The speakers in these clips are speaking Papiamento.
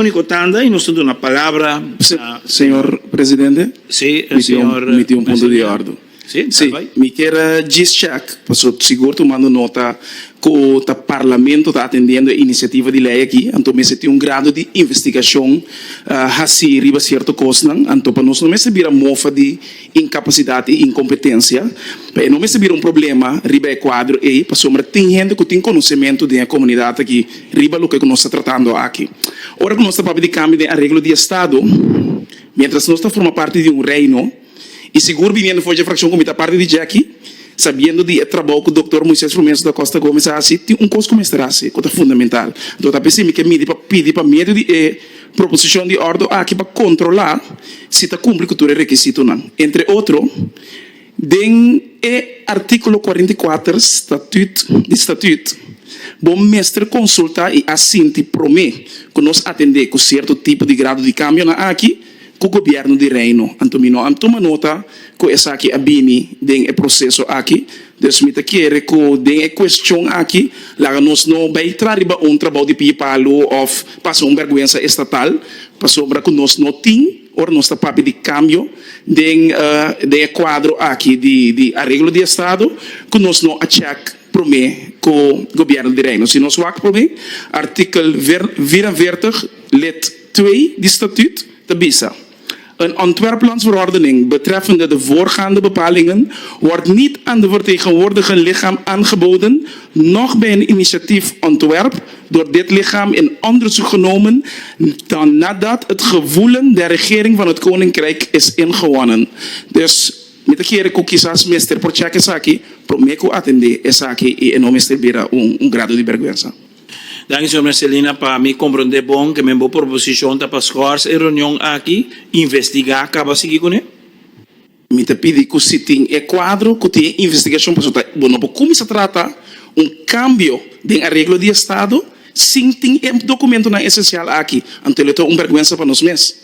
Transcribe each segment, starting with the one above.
Único tanda y nos ta duna palabra na. Señor Presidente, Sí, mi tin un, señor mi tin un punto di Mercelina. ordu. Sí, Sí, dal bai. mi kier a djis check, paso sigur tumando nota cu ta Parlamento ta atendiendo e iniciativa di ley aki, anto mester tin un grado di investigacion haci riba cierto cosnan, anto pa nos no mester bira mofa di incapacidad y incompetencia, pa e no mester bira un problema riba e cuadro ey, pasobra tin hende cu tin conocemento den e comunidad aki riba loke cu nos ta tratando aki. Ora cu nos ta papia di cambio den areglo di estado, mientras nos ta forma parti di un reino, y sigur biniendo for dje fraccion cu mi ta parti di dje aki, sabiendo di e trabou cu Doctor Moises Frumencio da Costa Gomez a haci, tin un cos cu mester haci cu ta fundamental. Anto ta p'esei mi ke midi pa pidi pa medio di e proposicion di ordo aki pa controla si ta cumpli cu tur e rekisitonan. Entre otro, den e articulo 44 Statuut di Statuut, bo mester consulta y a sinti prome cu nos atende cu cierto tipo di grado di cambionan aki cu Gobierno di Reino. Anto mi no a tuma nota cu esaki a bini den e proceso aki. Dus mi ta kere cu den e cuestion aki laga nos no bay tra riba un trabou di pie palu of pasa un berguensa estatal pasobra cu nos no tin ora nos ta papia di cambio den den e cuadro aki di di areglo di estado cu nos no a check prome cu Gobierno di Reino. Si nos wak prome artikel 44 lid twee di Statuut ta bisa. Een ontwerplandsverordening betreffende de voorgaande bepalingen wordt niet aan de vertegenwoordigen lichaam aangeboden, noch bij een initiatief ontwerp door dit lichaam in onderzoek genomen dan nadat het gevoelen der regering van het Koninkrijk is ingewonnen. Dus mi ta kere ku kisas mester por check esaki promé ku atendé esaki i e no mester bira un un grado di bèrgwensa. Danki señor Mercelina pa mi comprende bon ke men bo proposicion ta pa schors e reunion aki, investiga caba sigui cune. Mi ta pidi cu si tin e cuadro cu tin e investigacion pasobra ta bo no por cuminsa trata un cambio den areglo di estado sin tin e documentonan esencial aki anto lo ta un berguensa pa nos mes.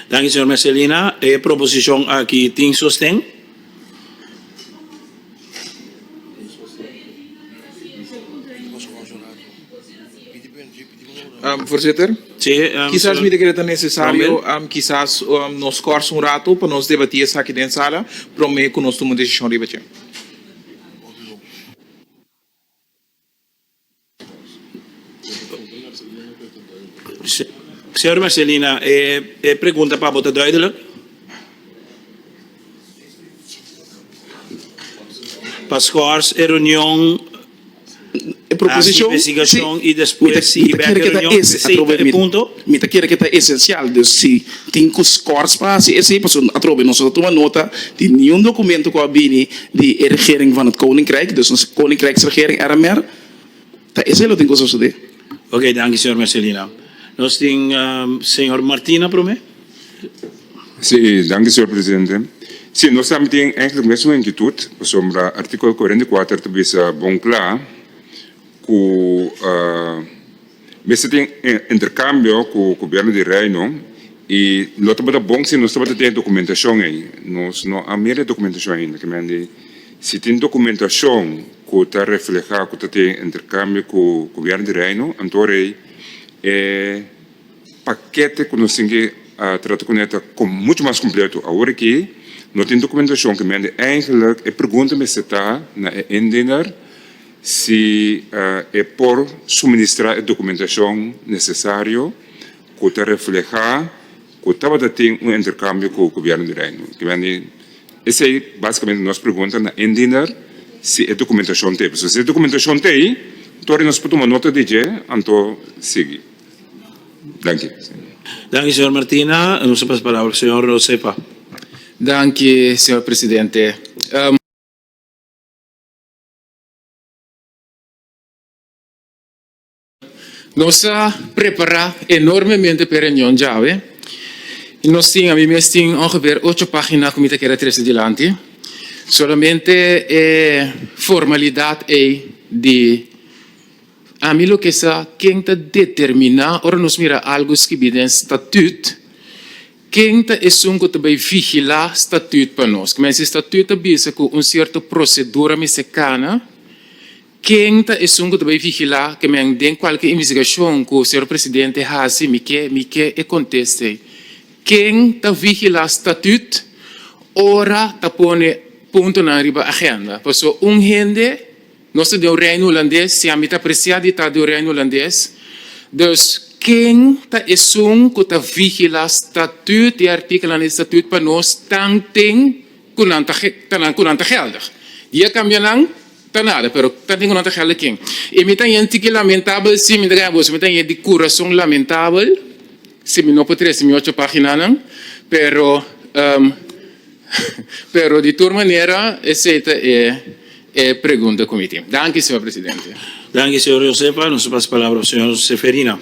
Danki señor Mercelina. E proposicion aki tin sosten? Voorzitter, Sí, kisas mi ta kere ta necesario Romel. kisas nos schors un rato pa nos debati esaki den sala prome cu nos tuma un decision riba dje. Señor Mercelina, e pregunta pa bo ta duidelijk? Pa schors e reunion, E hasi proposicion, si, investigacion y mi ta despues sigui mi ta bek kere e ke ta reunion, es esey atrobe ta e mi punto? mi ta kere ke ta esencial, dus si tin ku schors pa hasi esey, pasobra atrobe nos no ta tuma nota di niun documento ku a bini di e regering van het Koninkrijk, dus nos Koninkrijksregering, RMR, Ta esei lo tin ku sosodé. Ok, danki señor Mercelina. Nos tin señor Martina promé. Sí, danki señor presidente. Sí, nos tambe tin eigenlijk mesun inkietut, pasobra artíkulo 44 ta bisa bon kla ku mester tin interkambio ku gobierno di Reino i lo tabata bon si nos tabata tin e dokumentashon ei. Nos no a mira e dokumentashon ainda, kimendi si tin dokumentashon ku ta reflehá ku ta tin interkambio ku Gobièrnu di Reino, anto rei e pakete ku nos tin ke trata kuné ta muchu mas kompleto. Awor aki no tin dokumentashon ku mende eigentlik e pregunta mester ta na e indiener si e por suministrá e dokumentashon nesesario ku ta reflehá ku tabata tin un interkambio ku Gobièrnu di Reino. Esei basikamente nos pregunta na indiener si e dokumentashon ta ei. Pasobra si e dokumentashon ta ei, tori nos por tuma nota di dje, anto sigui. Danki. Danki señor Martina. Nos ta pasa palabra ku señor Osepa. Danki señor presidente. Nos a prepará enormemente p'e reunion djawe. I nos tin, ami mes tin ongeveer ocho página ku mi ta kere trese dilanti. Solamente e formalidat ei di ami lo ke sa ken ta determiná ora nos mira algu skibí den statüt, ken ta esun ku ta bai vigilá statüt pa nos. Kimen si statüt ta bisa ku un sierto prosedura mester kana. Ken ta esun ku ta bai vigilá ke men den kualke investigashon ku señor presidente hasi mi ke mi ke e konteste. Ken ta vigilá statüt ora ta pone puntonan riba agenda? Pasobra un hende nos ta den un Reino Hulandes, si ami ta apresiá di ta den un Reino Hulandes, dus ken ta esun ku ta vigilá statüt i artíkelonan di statüt pa nos tanten ku nan ta ku nan ta geldig? Dia kambia nan Ta nada, pero ta tin ku no ta gelde ken. I mi ta yen tiki lamentabel si mi ta gana boso, mi ta yen di kurason lamentabel si mi no por trese mi ocho paginanan, pero pero di tur manera esei ta e e pregunta ku mi tin. Danki, señor presidente. Danki, señor Josefa. Nos ta pasa palabra pa señor Seferina.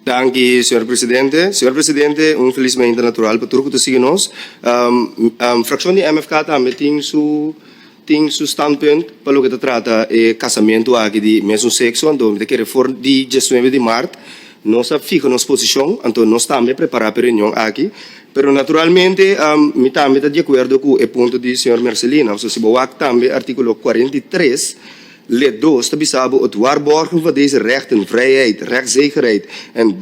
Danki, señor presidente. Señor presidente, un felis mainta natural pa tur ku ta sigui nos. Frakshon di MFK tambe tin su tin su standpunt pa loke ta trata e kasamentu aki di mesun sekso. Anto mi ta kere for di diesnuebe di mart nos a fiha nos posishon, anto nos tambe a prepara pa e reunion aki. Pero naturalmente mi tambe ta di akuerdo ku e punto di señor Mercelina. Pasobra si bo wak tambe artíkulo 43. Lid dos ta bisa bo, Het waarborgen van deze rechten, vrijheid, rechtszekerheid en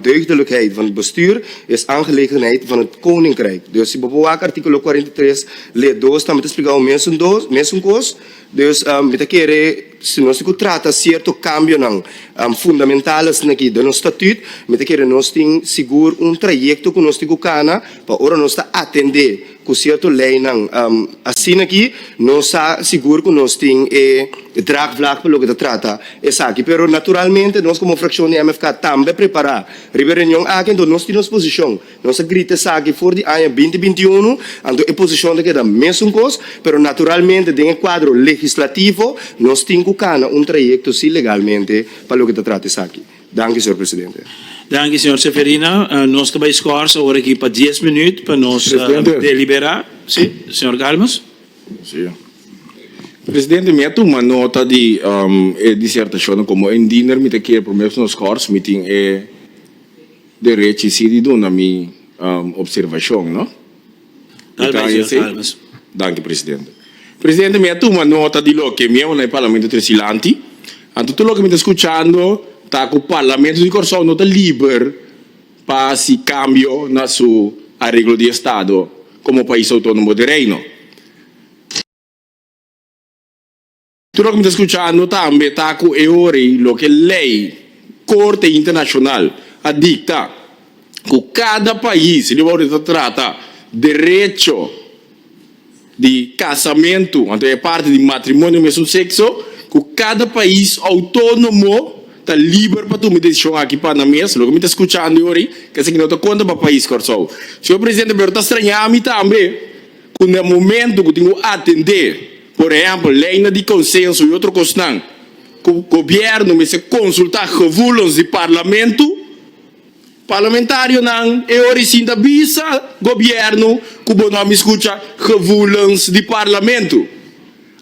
deugdelijkheid van het bestuur is aangelegenheid van het Koninkrijk. Dus si bo por wak artíkulo 43, lid dos tambe ta splika bo mesun dos, mesun kos. Dus mi ta kere si nos tin ku trata sierto kambionan fundamental asina aki den nos statuut, mi ta kere nos tin sigur un trayekto ku nos tin ku kana pa ora nos ta atendé Ku sierto leinan asina aki nos sa sigur ku nos tin e draagvlak pa loke ta trata esaki. Pero naturalmente nos komo frakshon di MFK tambe a prepará riba e reunion aki, anto nos tin nos posishon. Nos a grita esaki for di aña binti 21, anto e posishon ta keda mesun kos, pero naturalmente den e kuadro legislativo nos tin ku kana un trayekto si legalmente pa loke ta trata esaki. Danki, señor presidente. Danki, señor Seferina. Nos ta bai schors awor aki pa dies minuut pa nos delibera. Si, señor Galmes. Si. Presidente, mi a tuma nota di e disertacionnan. Como indiener mi ta kier prome nos schors, mi tin e derechi si di duna mi observacion, no? Tal bai, señor Galmes. Danki, presidente. Presidente, mi a tuma nota di loke mi a na e Parlamento Tresilanti. Anto tur loke mi ta skuchando ta ku Parlamento di Kòrsou no ta liber pa hasi kambio na su areglo di estado komo pais outónomo di Reino. Tur loke mi ta skuchando tambe ta ku e ora ei loke lei Korte Internashonal a dikta ku kada pais riba ora ta trata derecho di kasamentu, anto e parti di matrimonio mesun sekso, ku kada pais outónomo ta liber pa tuma e desishon aki pa nan mes. Loke mi ta skuchando e ora ei, ku esaki no ta konta pa pais Kòrsou. Señor Presidente, pero ta strañá mi tambe ku na momento ku tin ku atendé, por ehèmpel, leinan di konsenso i otro kosnan, ku gobièrnu mester konsultá gevoelens di parlamentu, Parlamentarionan e ora i sinta bisa gobierno cu bo no a mi scucha gevoelens di parlamento.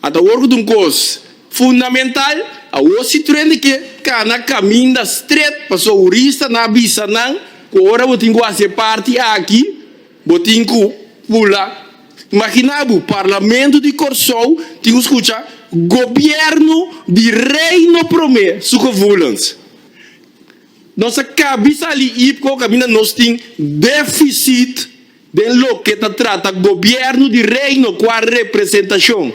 Ata awor cu ta un cos fundamental, awor si trende ke cana caminda stret pasobra huristanan a bisa nan cu ora bo tin cu haci e parti aki bo tin cu pula. Imagina bo, parlamento di Corsou tin cu scucha gobierno di Reino prome su gevoelens. Nos a kabi sali IPCO kaminda nos tin defisit den loke ta trata gobièrnu di Reino kua representashon.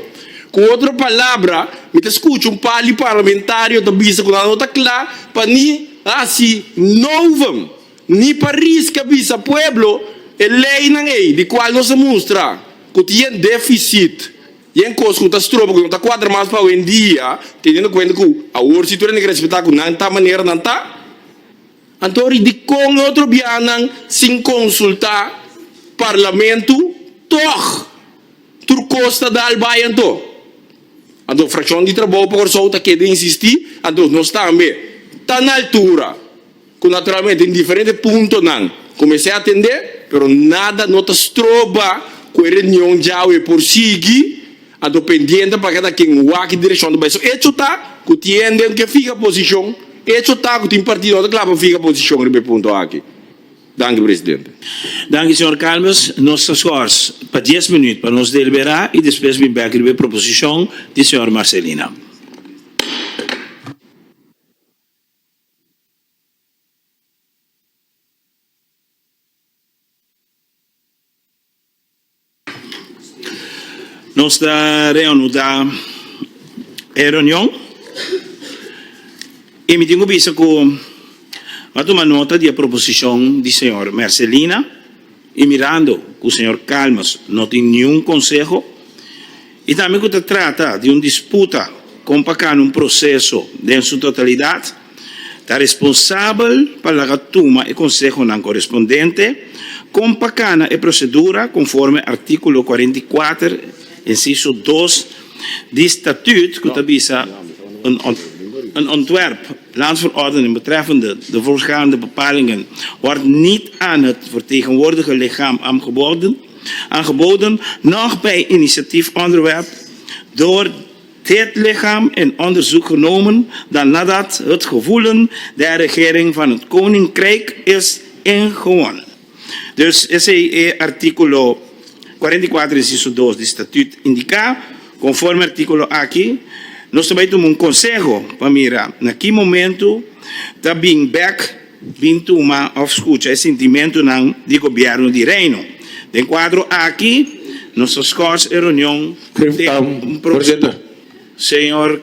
Ku otro palabra, mi ta skucha un par di parlamentario ta bisa ku nan no ta kla pa ni hasi novum, ni pa riska bisa pueblo e leinan ei di kual nos a mustra ku tin defisit. Yen kos ku ta stroba ku no ta kuadra mas pa awendia, teniendo kuenta ku awor si tur hende ke respetá ku nan ta manera nan ta. Anto ri dikon e otro bianan sin konsultá parlamentu tòg tur kos ta dal bai anto? Anto frakshon di Trabou pa Kòrsou ta keda insistí, anto nos tambe ta na altura. Ku naturalmente tin diferente puntonan ku mester atendé, pero nada no ta stroba ku e reunion djawe por sigui, anto pendiente pa kada ken wak ki direkshon ta bai. So echo ta ku tin hende ke fiha posishon, echo ta ku tin partido no ta kla pa fiha posishon riba e punto aki. Danki presidente. Danki señor Calmes. Nos ta schors pa dies minuut pa nos delibera y despues bin bek riba e proposicion di señor Marcelina. Nos ta reanuda e reunion y mi tin cu bisa cu a tuma nota di e proposicion di señor Mercelina y mirando cu señor Calmes no tin niun conseho y tambe cu ta trata di un disputa con pa cana un proceso den su totalidad, Ta responsabel pa laga tuma e konsehonan korespondente kon pa kana e prosedura konforme artíkulo 44, insiso dos di Statuut ku ta bisa, Een ontwerp landsverordening betreffende de voorgaande bepalingen wordt niet aan het vertegenwoordige lichaam aangeboden, noch bij initiatiefonderwerp door Dit lichaam in onderzoek genomen dan nadat het gevoelen der regering van het Koninkrijk is ingewonnen. Dus esei e artíkulo 44 inciso dos di Statuut indiká. Konforme artíkulo aki, nos ta bai tuma un konseho pa mira na ki momentu ta bin bèk bin tuma òf skucha e sintimentunan di gobièrnu di Reino. Den kuadro aki, nos ta skòrs e reunion te un próksimo. Señor.